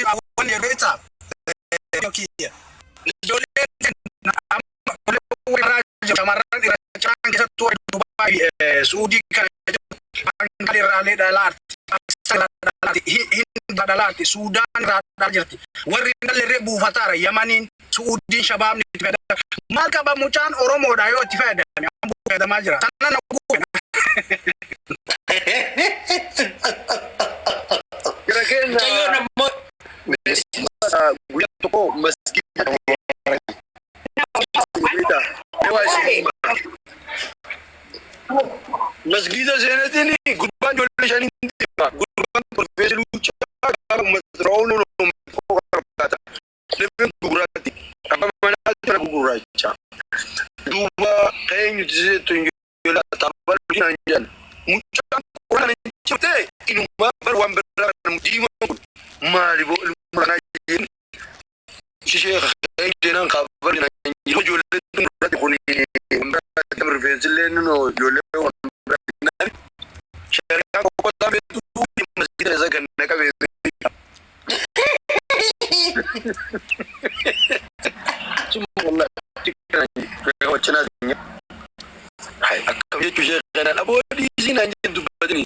Wanni beektaa kiyya. Ijoolleen amma shamarran irra caalaan keessattuu Dubaay, Suudii kana Bangaal irraallee dhalaatti, Paakistaan irraa dhalaatti, Hind irraa dhalaatti, Suudaan irraa dhalaa jirti. Warri hin dhalle illee buufataara. Yamaniin, Suudiin shabaabni itti fayyadama. Maal qaba mucaan Oromoodha yoo itti fayyadame? Amma fayyadamaa jira. Sana na gube. Gara keenya Mucayyoon ammoo guyyaa tokko masgiida masgiida seenatiin gurbaan ijoollee shaniin deema. Gurbaan profeesii luuccaa gaafa uummata roowuun uummata Lafeen gurguraatti. Abbaa manaatti mana gurguraacha. Duuba eenyuti jettu hin jira. Tapha naan jedhan. Mucaan quraan hin jirte inumaa bar waan biraa diimaan kun maali boo ilma kanaa jeen shishee eenyu seenaan kaabar naan jiru ijoollee tun irratti kun waan biraa rifeensillee nunoo ijoollee waan biraa shari'aa qoqqotaa beektu masgiida isa ganna qabee. Akkam jechuu ishee kana dhaboo dhiisii naan jedhu dubbatini.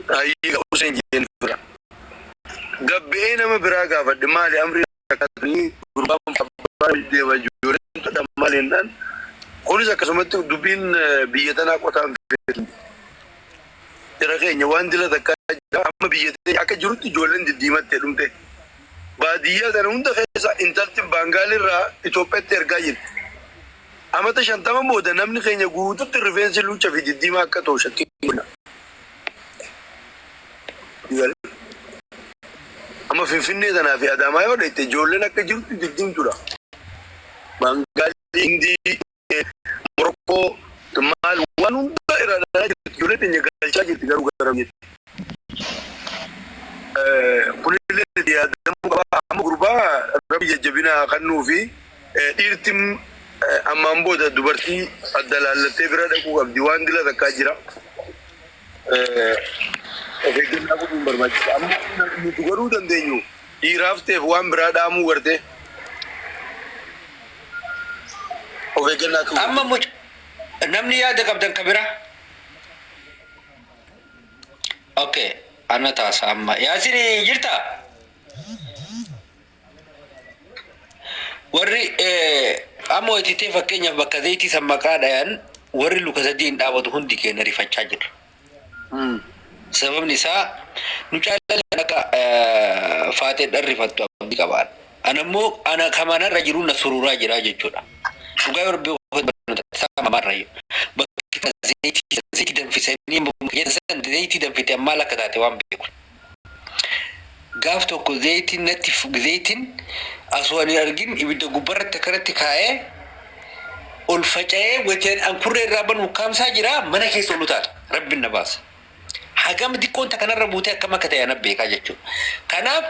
Hayyee Hussein jeen bira. Gabbee nama biraa gaafadhe maali amri akkasii gurbaan abbaa deema ijoolleen tadha maali jennaan. Kunis akkasumatti dubbiin biyya tanaa qotaan feetu. Jara keenya waan dila takkaa jira amma biyya teenya akka jirutti ijoolleen diddiimattee dhumte. Baadiyyaa tana hunda keessa intalti Baangaalirraa Itoophiyaatti ergaa jirti. Amata 50 booda namni keenya guututti rifeensi luucca fi diddiimaa akka ta'u shakkii hin qabna. Amma Finfinnee tanaa fi Adaamaa yoo dhayte ijoolleen akka jirutti diddiimtuudha. Baangaalii, Hindii, Morokkoo maal waan hunda irraa dhalaa jirti. Ijoollee teenya galchaa jirti garuu gara biyyaatti. Kunillee itti yaadamuu qaba. Amma gurbaa rabbi jajjabina haa kennuu fi dhiirti ammaan booda dubartii adda laallattee bira dhaquu qabdi. Waan dila takkaa jira. Of eeggannaa godhuun barbaachisa. Amma nuti godhuu dandeenyu dhiiraaf ta'eef waan biraa dhaamuu gartee. Of eeggannaa akka Amma muca namni yaada qabdan ka biraa. Okay, ana taasa amma. Yaasin jirtaa? Warri amma hojjetee fakkeenyaaf bakka zayitii san maqaa dhayan warri luka sadii hin dhaabatu hundi keenya rifachaa jirra. Sababni isaa nu caalaa akka faaxee dharrifattu abdii qabaan. Ana immoo ana kamanarra jiru na sururaa jira jechuudha. Dhugaa yoo rabbi mamarra bakki zayitii danfisanii zayitii danfite maal akka taate waan beeku. Gaaf tokko zayitiin natti zayitiin asoo ani argin ibidda gubbarratti akkanatti kaa'ee ol faca'ee wateen an kurree irraa banu ukkaamsaa jira mana keessa ol utaala. Rabbiin na baasa. Hagam xiqqoon takka narra buutee akkam akka ta'e ana beekaa jechuudha. Kanaaf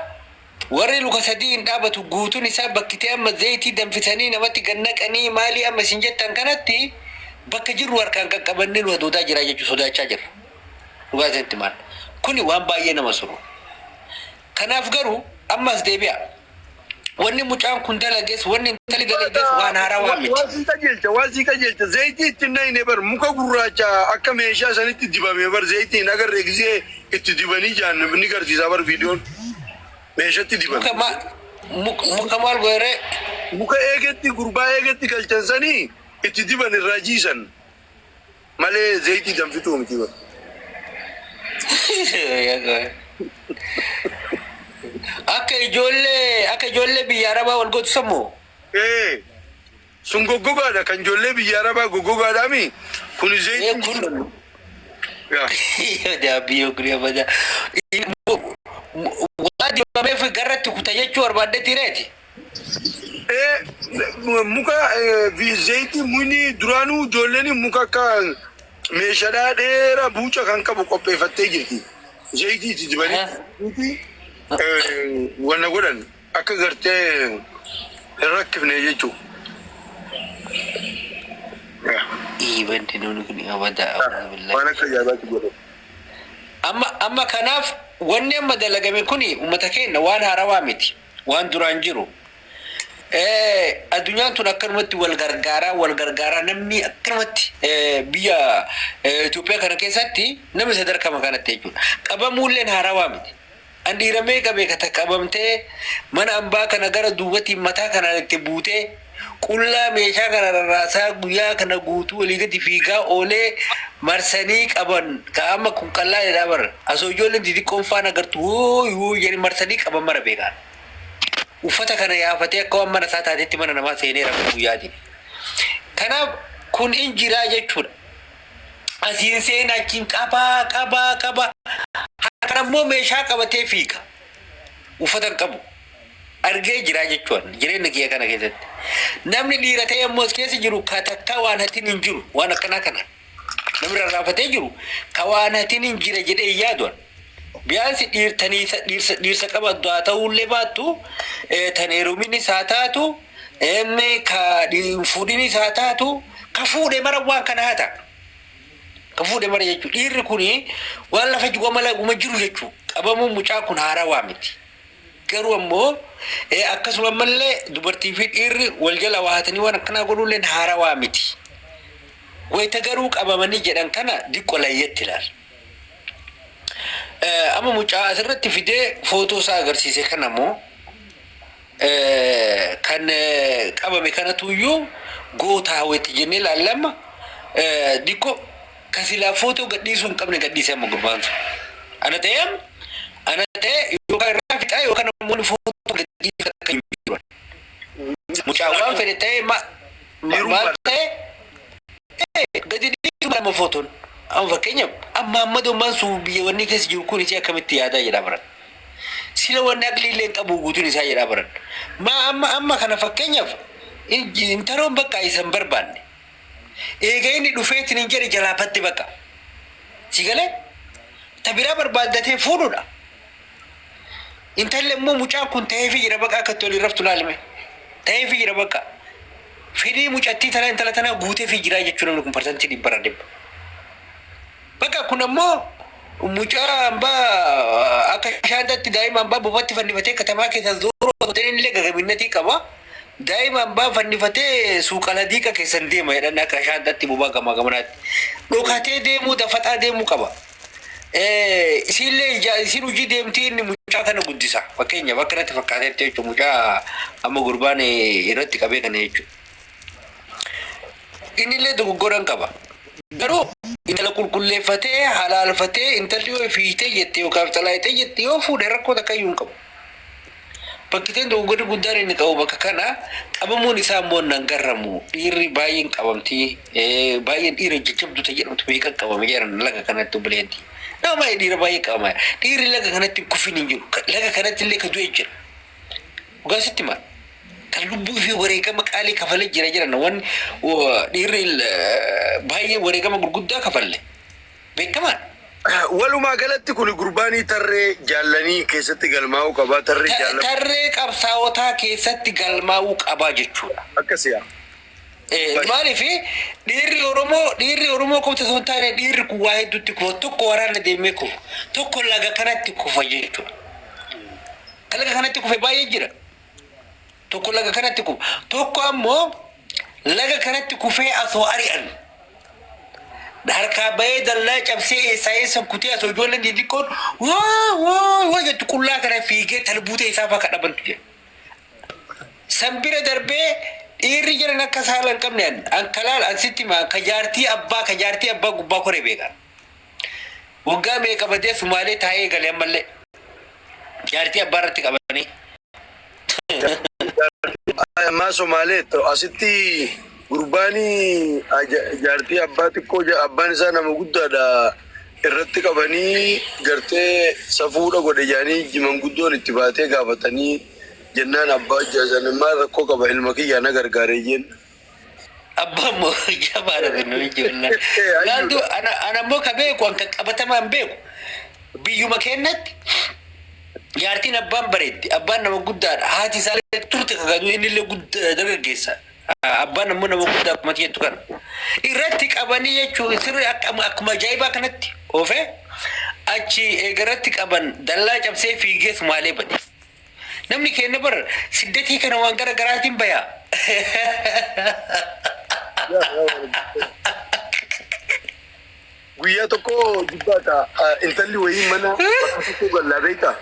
warri luka sadii hin dhaabatu guutuun isaa bakkitee amma zayitii danfisanii namatti gad naqanii maalii amma isin jettan kanatti bakka jirru harkaan qaqqabannee nu hadoodaa jira jechuudha sodaachaa jirra. Dhugaa isinitti maal. Kuni waan baay'ee nama suru. Kanaaf garuu ammas deebi'a. Wanni mucaan kun dalages wanni intalli dalages waan haarawaa miti. Waan sii qajeelcha, waan sii qajeelcha. Zayitii itti hin naqne bar muka gurraacha akka meeshaa sanitti dibame bar zayitii hin agarre gisee itti dibanii jaan ni garsiisa bar viidiyoon. Meeshatti dibame. Muka maal godheree? Muka eegetti gurbaa eegetti galchan sanii itti diban irraa jiisan malee zayitii danfituu miti bar. Akka ijoollee biyya Arabaa wal gootu sammoo. Ee, sun goggogaadha kan ijoollee biyya Arabaa goggogaadhaami kun zayitiin Kun Yaa. Daabbii yookiin abada. Waa dibameef garratti kuta jechuu barbaaddetti reeti. Ee, muka zayitii mukni duraanuu ijoolleen muka akka meeshaadhaa dheeraa buuca kan qabu qopheeffattee jirti. Zayitii itti dibanii wanna godhan akka gartee hin rakkifne jechuudha. Ibanti namni kun abada. Waan akka ajaa'ibaatti godhan. Amma amma kanaaf wanni amma dalagame kuni uummata keenya waan haarawaa miti. Waan duraan jiru. Addunyaan tun akkanumatti wal gargaaraa wal gargaaraa, namni akkanumatti biyya Itoophiyaa kana keessatti namni sadarkama kanatti jechuudha. Qabamuulleen haarawaa miti. An dhiiramee qabee kata qabamtee mana ambaa kana gara duubatiin mataa kanaan itti buutee, qullaa meeshaa kana rarraasaa, guyyaa kana guutuu walii gadi fiigaa oolee marsanii qaban. Ka amma kun qallaa jedhaa bara. Asoo ijoolleen xixiqqoon faana agartu woo woo jedhanii marsanii qaban mara beekaan. Uffata kana yaafatee akka waan mana isaa taatetti mana namaa seenee rafu guyyaatiin. Kanaaf kun in jiraa jechuudha. Asiin seena, achiin qabaa qabaa qabaa. Harkaan ammoo meeshaa qabatee fiiga. Uffata hin qabu. Argee jiraa jechuudha jireenya kiyya kana keessatti. Namni dhiira ta'e ammoo as keessa jiru ka takkaa waan hatiin hin jiru, waan akkanaa kana. Namni rarraafatee jiru ka waan hatiin hin jira jedhee hin yaadu. Biyaansi dhiirtanii dhiirsa dhiirsa qabaddu haa ta'ullee baattu, tan heeruminis haa taatu, ka fuudhinis haa taatu, ka fuudhe mara waan kana haa ta'a. Ka fuudhe mara jechuudha. Dhiirri kuni waan lafa jiru mala uma jiru jechuudha. Qabamuun mucaa kun haarawaa miti. Garuu ammoo akkasuma ammallee dubartii fi dhiirri wal jala waa hatanii waan akkanaa godhuulleen haarawaa miti. Wayita garuu qabamanii jedhan kana diqqo layyetti ilaala. Amma mucaa asirratti fidee footoo isaa agarsiise kana immoo kan qabame kanatu iyyuu goota hawwetti jennee ilaallama. Diqqo ka silaa footoo gadhiisuu hin qabne gadhiisee amma gurbaan sun. Ana ta'ee amma ana ta'ee yookaan irraa fixaa yookaan ammoo footoo gadhiisuu akka hin jiru. Mucaa waan fedhe ta'ee maal ta'ee gadi dhiisuu amma footoon. Amma fakkeenyaaf amma ammadummaan sun biyya wanni keessa jiru kun isii akkamitti yaadaa jedhaa baran. Sila wanni aqlii illee hin qabu guutuun isaa jedhaa baran. Maa amma amma kana fakkeenyaaf intaloon bakka isa hin barbaanne. Eega inni dhufeetiin hin jedhe jalaa batte bakka. Si galee? Ta biraa barbaaddatee fuudhuudha. Intalli immoo mucaan kun ta'eefii jira bakka akka itti waliin raftu laalime. Ta'eefii jira bakka. Fedhii mucattii tanaa, intala tanaa guuteefii jira jechuun namni kun 100%. Bakka kun ammoo mucaa hambaa akka shaantaatti daa'ima hambaa bobatti fannifatee katamaa keessa zooroo ta'e illee gagaminnatii qaba. Daa'ima hambaa fannifatee suuqa ladiiqa keessan deema jedhan, akka shaantaatti bobaa gamaa gamanaatti. Dhokatee deemuu, dafaxaa deemuu qaba. Isiillee ija isiin hojii deemtii, inni mucaa kana guddisa. Fakkeenyaaf akka irratti fakkaatetti jechuudha, mucaa amma gurbaan irratti qabee kana jechuudha. Inni illee dogoggoran qaba. Garuu intala qulqulleeffatee halaalfatee, intalli yoo fiitee jette yookaan xalaayitee jette yoo fuudhe rakkoo takka iyyuu hin qabu. Bakkiteen dogoggorri guddaan inni qabu bakka kana qabamuun isaa immoo nan garramu. Dhiirri baay'een qabamti. Baay'een dhiira jajjabduu ta'e jedhamtu meeqa qabame jedhan laga kanatti, obboleettii. Nama baay'ee, dhiira baay'ee qabama. Dhiirri laga kanatti kufin hin jiru. Laga kanatti illee ka du'e jira. Dhugaa sitti maal? Kan lubbuu fi wareegama qaalii kafalee jira jedhan, wanni dhiirri baay'ee wareegama gurguddaa kafalle. Beekamaan. Walumaa galatti kun gurbaanii tarree jaallanii keessatti galmaa'uu qaba. Tarree jaallan. Tarree qabsaa'otaa keessatti galmaa'uu qabaa jechuudha. Akkasiyaa. Maaliif dhiirri Oromoo qofti osoo hin taane, dhiirri kun waa hedduutti kufa. Tokko waraana deemee kufa, tokko laga kanatti kufa jechuudha. Kan laga kanatti kufe baay'ee jira. Tokko laga kanatti kufa. Tokko ammoo laga kanatti kufee asoo ari'an. Harkaa bahee dallaa cabsee eessaa eessa kutee, asoo ijoolleen xixiqqoon woo woo woo jettu qullaa kana fiigee talbuutee isaa fa'a kadhabantu jira. San bira darbee dhiirri jiran akka saala hin qabne an an kalaal an sitti himaa, ka jaartii abbaa gubbaa koree beekan. Waggaa meeqa badee Sumaalee taa'ee galee ammallee jaartii abbaa irratti qabanii. Ammaa Somaalee asitti gurbaanii jaartii abbaa xiqqoo abbaan isaa nama guddaadha irratti qabanii, gartee safuudha godhe jedhanii manguddoon itti baatee gaafatanii jennaan, abbaa jaasan maal rakkoo qaba, ilma kiyyaa na gargaaree jeen. Abbaan moo jabaadha namichi wallahi. Laaltu, ana ammoo ka beeku, an kan qabatamaan beeku, biyyuma keenyatti jaartiin abbaan bareeddi, abbaan nama guddaadha, haati isaa turte kakadu, inni illee guddaa dargaggeessa, abbaan ammoo nama guddaa akkuma jettu kana irratti qabanii jechuun sirri akkuma ajaa'ibaa kanatti oofee Achi eegaratti qaban dallaa cabsee fiigee Sumaalee bade. Namni keenya bar siddatii kana waan gara garaatiin baya. Guyyaa tokko jibbaata intalli wayii mana bakka tokko gallaa beektaa?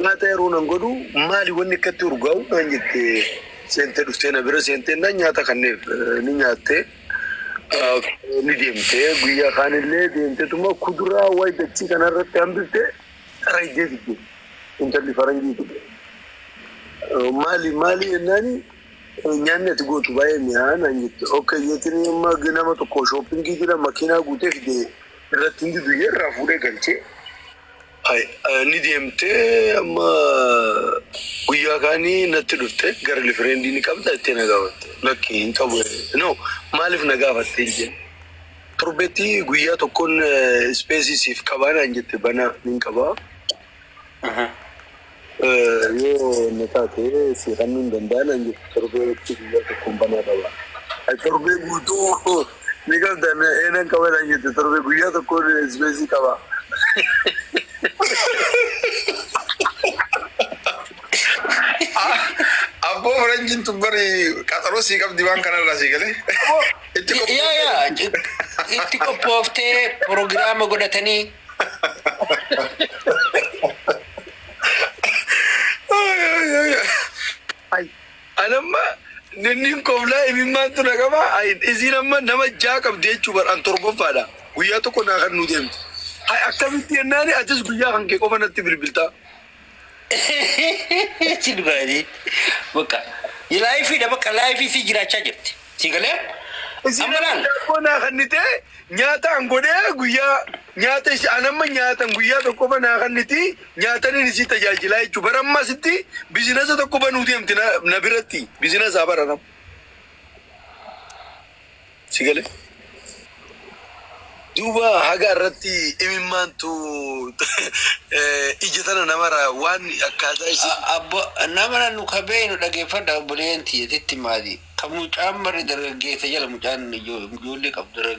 Nyaata yeroo nan godhu maali wanni akkatti urgaa'u naan jette seentee dhuftee na bira seentee naan nyaata kanneef ni nyaattee ni deemtee guyyaa kaanillee deemteetuma kuduraa wayi dachii kanarratti hambiftee xaraydee fidde intalli faranjii fidde. Maali maali jennaani nyaanni ati gootu baay'ee mi'aa naan jette. Okay jettini amma nama tokko shoppingii jira makiinaa guutee fide irratti hin didu irraa fuudhee galchee. Ni deemtee amma guyyaa kaanii natti dhufte gara girlfriendii ni qabda jettee na gaafatte. Lakki hin qabu. No maaliif na gaafatte jeen. Torbeetti guyyaa tokkoon spaceii siif qabaa naan jette banaa nin qabaa. Yoo na taate si kennuu hin danda'a naan jette torbeetti guyyaa tokkoon banaa qaba. Torbee guutuu ni qabda eenan qaba naan jette torbee guyyaa tokkoon spaceii qaba. Abboo faranjiin tun bari qaxaroo sii qabdi waan kanarraa sii galee. Itti Yaa yaa itti qophooftee proogiraama godhatanii. Anamma ninni kooflaa imimmaantu na qaba. Isiin amma nama ja'a qabdi jechuu bar an torbaffaadha. Guyyaa tokko naa kan nu deemti. Akkamitti jennaani atis guyyaa kan kee qofa natti bilbiltaa. Si dhugaatii. Bakka lifeiidha bakka lifeii si jiraachaa jirti. Si galee? Isiin Amma laal. amma naa kannite nyaata an godhee guyyaa nyaata isi anamma nyaatan guyyaa tokko qofa naa kanniti nyaataniin isii tajaajilaa jechuu bara amma asitti businessa tokko banuu deemti na biratti businessaa bara nama. Si galee? Duuba haga irratti imimmaantu ija tana namarraa waan akkaataa isii. Abbo nama nu kabee nu dhageeffadha obboleeyyan tiyyatitti maali. Kan mucaan barri dargaggeessa jala mucaan ijoollee qabdu.